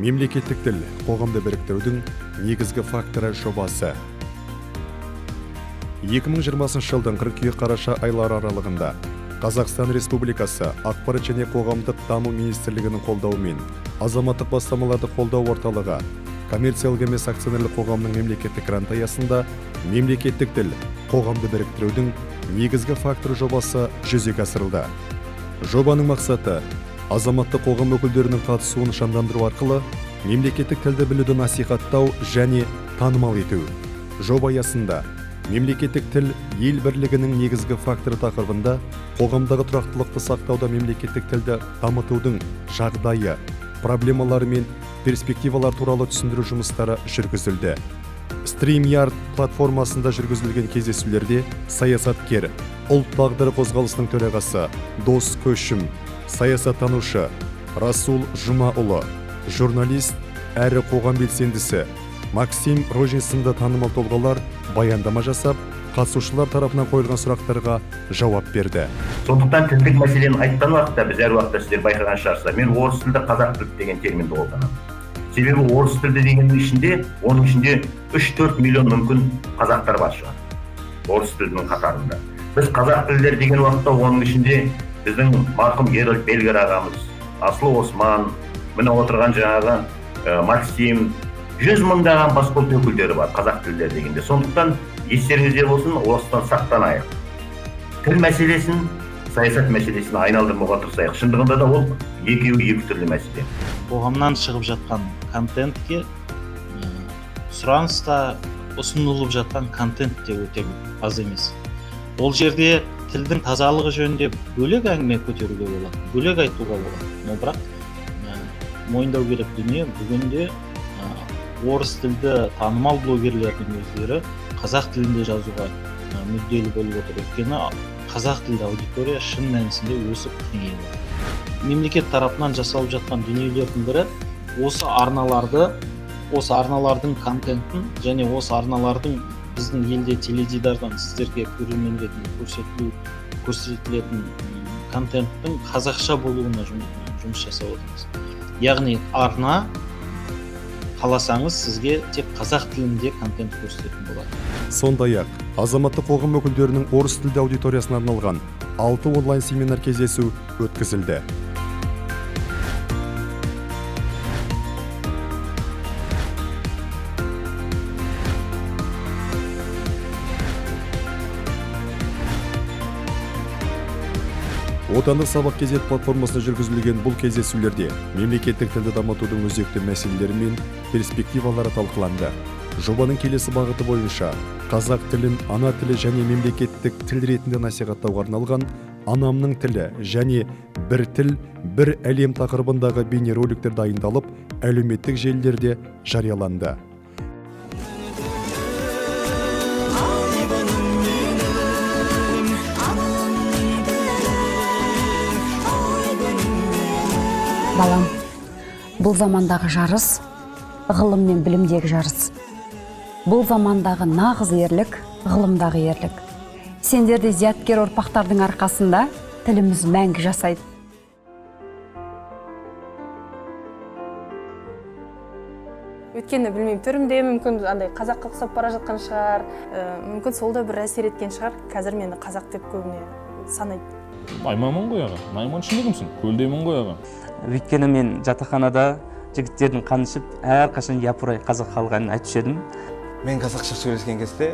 Мемлекеттік тіл қоғамды біріктірудің негізгі факторы жобасы. 2020 жылдың қыркүйек-қараша айлары аралығында Қазақстан Республикасы Ақпарат және қоғамдық даму министрлігінің қолдауымен Азаматтық бастамаларды қолдау орталығы коммерциялық емес акционерлік қоғамының мемлекеттік гранты аясында мемлекеттік тіл қоғамды біріктірудің негізгі факторы жобасы жүзеге асырылды. Жобаның мақсаты азаматтық қоғам өкілдерінің қатысуын жандандыру арқылы мемлекеттік тілді білуді насихаттау және танымал ету. Жоба аясында мемлекеттік тіл ел бірлігінің негізгі факторы тақырыбында қоғамдағы тұрақтылықты сақтауда мемлекеттік тілді дамытудың жағдайы, проблемалары мен перспективалар туралы түсіндіру жұмыстары жүргізілді. StreamYard платформасында жүргізілген кездесулерде саясаткер, Ұлт тағдыры қозғалысының төрағасы Дос Көшім, саясаттанушы Расул Жұмаұлы, журналист әрі қоғам белсендісі Максим Рожин сынды танымал тұлғалар баяндама жасап, қатысушылар тарапынан қойылған сұрақтарға жауап берді. Сондықтан тілдік мәселені айтқан уақытта біз әр уақытта, сіздер байқаған шығарсыздар, мен орыс тілді, қазақ тілді деген терминді қолданамын. Себебі орыс тілді дегеннің ішінде, оның ішінде 3-4 миллион мүмкін қазақтар бар шығар орыс тілінің қатарында. Біз қазақ тілдер деген уақытта оның ішінде біздің марқұм Герольд Бельгер ағамыз, Асыл Осман, міне отырған жаңағы Максим, жүз мыңдаған басқа ұлт өкілдері бар қазақ тілдер дегенде. Сондықтан естеріңізде болсын, осыдан сақтанайық. Тіл мәселесін саясат мәселесіне айналдырмауға тырысайық. Шындығында да ол екеуі екі түрлі мәселе. Қоғамнан шығып жатқан контентке сұраныс та, ұсынылып жатқан контент те өте аз емес. Ол жерде тілдің тазалығы жөнінде бөлек әңгіме көтеруге болады, бөлек айтуға болады. Но бірақ мойындау керек дүние, бүгінде орыс тілді танымал блогерлердің өздері қазақ тілінде жазуға мүдделі болып отыр. Өйткені қазақ тілді аудитория шын мәнісінде өсіп, кеңейіп жатыр. Мемлекет тарапынан жасалып жатқан дүниелердің бірі осы арналарды, осы арналардың контентін және осы арналардың біздің елде теледидардан сіздерге көрермен ретінде көрсетілетін контенттің қазақша болуына жұмыс жасап отырмыз. Яғни арна қаласаңыз, сізге тек қазақ тілінде контент көрсететін болады. Сондай-ақ азаматтық қоғам өкілдерінің орыс тілді аудиториясына арналған 6 онлайн семинар кездесу өткізілді. Отандық сабақ кезет платформасында жүргізілген бұл кездесулерде мемлекеттік тілді дамытудың өзекті мәселелері мен перспективалары талқыланды. Жобаның келесі бағыты бойынша қазақ тілін ана тілі және мемлекеттік тіл ретінде насихаттауға арналған «Анамның тілі» және «Бір тіл, бір әлем» тақырыбындағы бейнероликтер дайындалып, әлеуметтік желілерде жарияланды. Балам, бұл замандағы жарыс ғылым мен білімдегі жарыс. Бұл замандағы нағыз ерлік ғылымдағы ерлік. Сендердей зияткер ұрпақтардың арқасында тіліміз мәңгі жасайды. Өйткені білмеймін, түрімде мүмкін андай қазаққа ұқсап бара жатқан шығар, мүмкін сол да бір әсер еткен шығар. Қазір мені қазақ деп көбіне санайды. Найманмын ғой, аға. Найман ішінде кімсің? Көлдемін ғой, аға. Өйткені мен жатақханада жігіттердің қанын ішіп, әрқашан «Япырай, қазақ халық» әнін айтушы едім. Мен қазақша сөйлескен кезде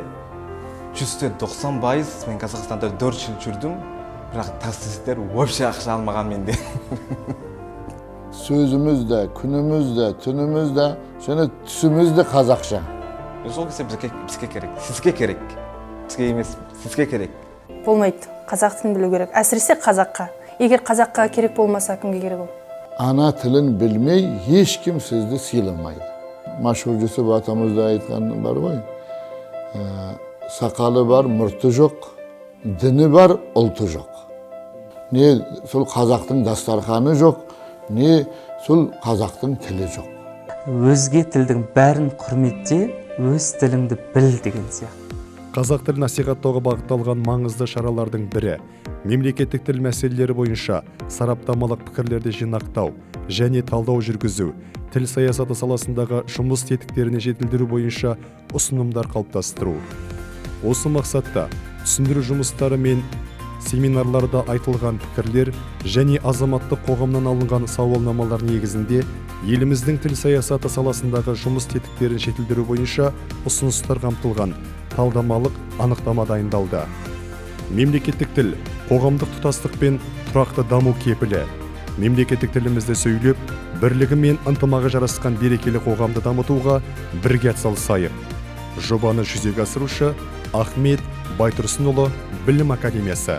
90%, мен Қазақстанда 4 жыл жүрдім, бірақ таксисттер вообще ақша алмаған менде. Сөзіміз де, күніміз де, түніміз де және түсіміз де қазақша. Сол кезде бізге керек, сізге керек, бізге емес, сізге керек. Болмайды, қазақ тілін білу керек, әсіресе қазаққа. Егер қазаққа керек болмаса, кімге керек ол? Ана тілін білмей ешкім сізді сыйламайды. Машһүр Жүсіп атамыз да айтқан бар ғой, сақалы бар, мұрты жоқ, діні бар, ұлты жоқ. Не сол қазақтың дастарханы жоқ, не сол қазақтың тілі жоқ. Өзге тілдің бәрін құрметте, өз тіліңді біл деген сияқты. Қазақ тілін насихаттауға бағытталған маңызды шаралардың бірі мемлекеттік тіл мәселелері бойынша сараптамалық пікірлерді жинақтау және талдау жүргізу. Тіл саясаты саласындағы жұмыс тетіктерін жетілдіру бойынша ұсынымдар қалыптастыру. Осы мақсатта түсіндіру жұмыстары мен семинарларда айтылған пікірлер және азаматтық қоғамнан алынған сауалнамалар негізінде еліміздің тіл саясаты саласындағы жұмыс тетіктерін жетілдіру бойынша ұсыныстар қамтылған талдамалық анықтама дайындалды. Мемлекеттік тіл – қоғамдық тұтастық пен тұрақты даму кепілі. Мемлекеттік тілімізді сөйлеп, бірлігі мен ынтымағы жарасқан берекелі қоғамды дамытуға бірге атсалысайық. Жобаны жүзеге асырушы – Ахмет Байтұрсынұлы Білім академиясы.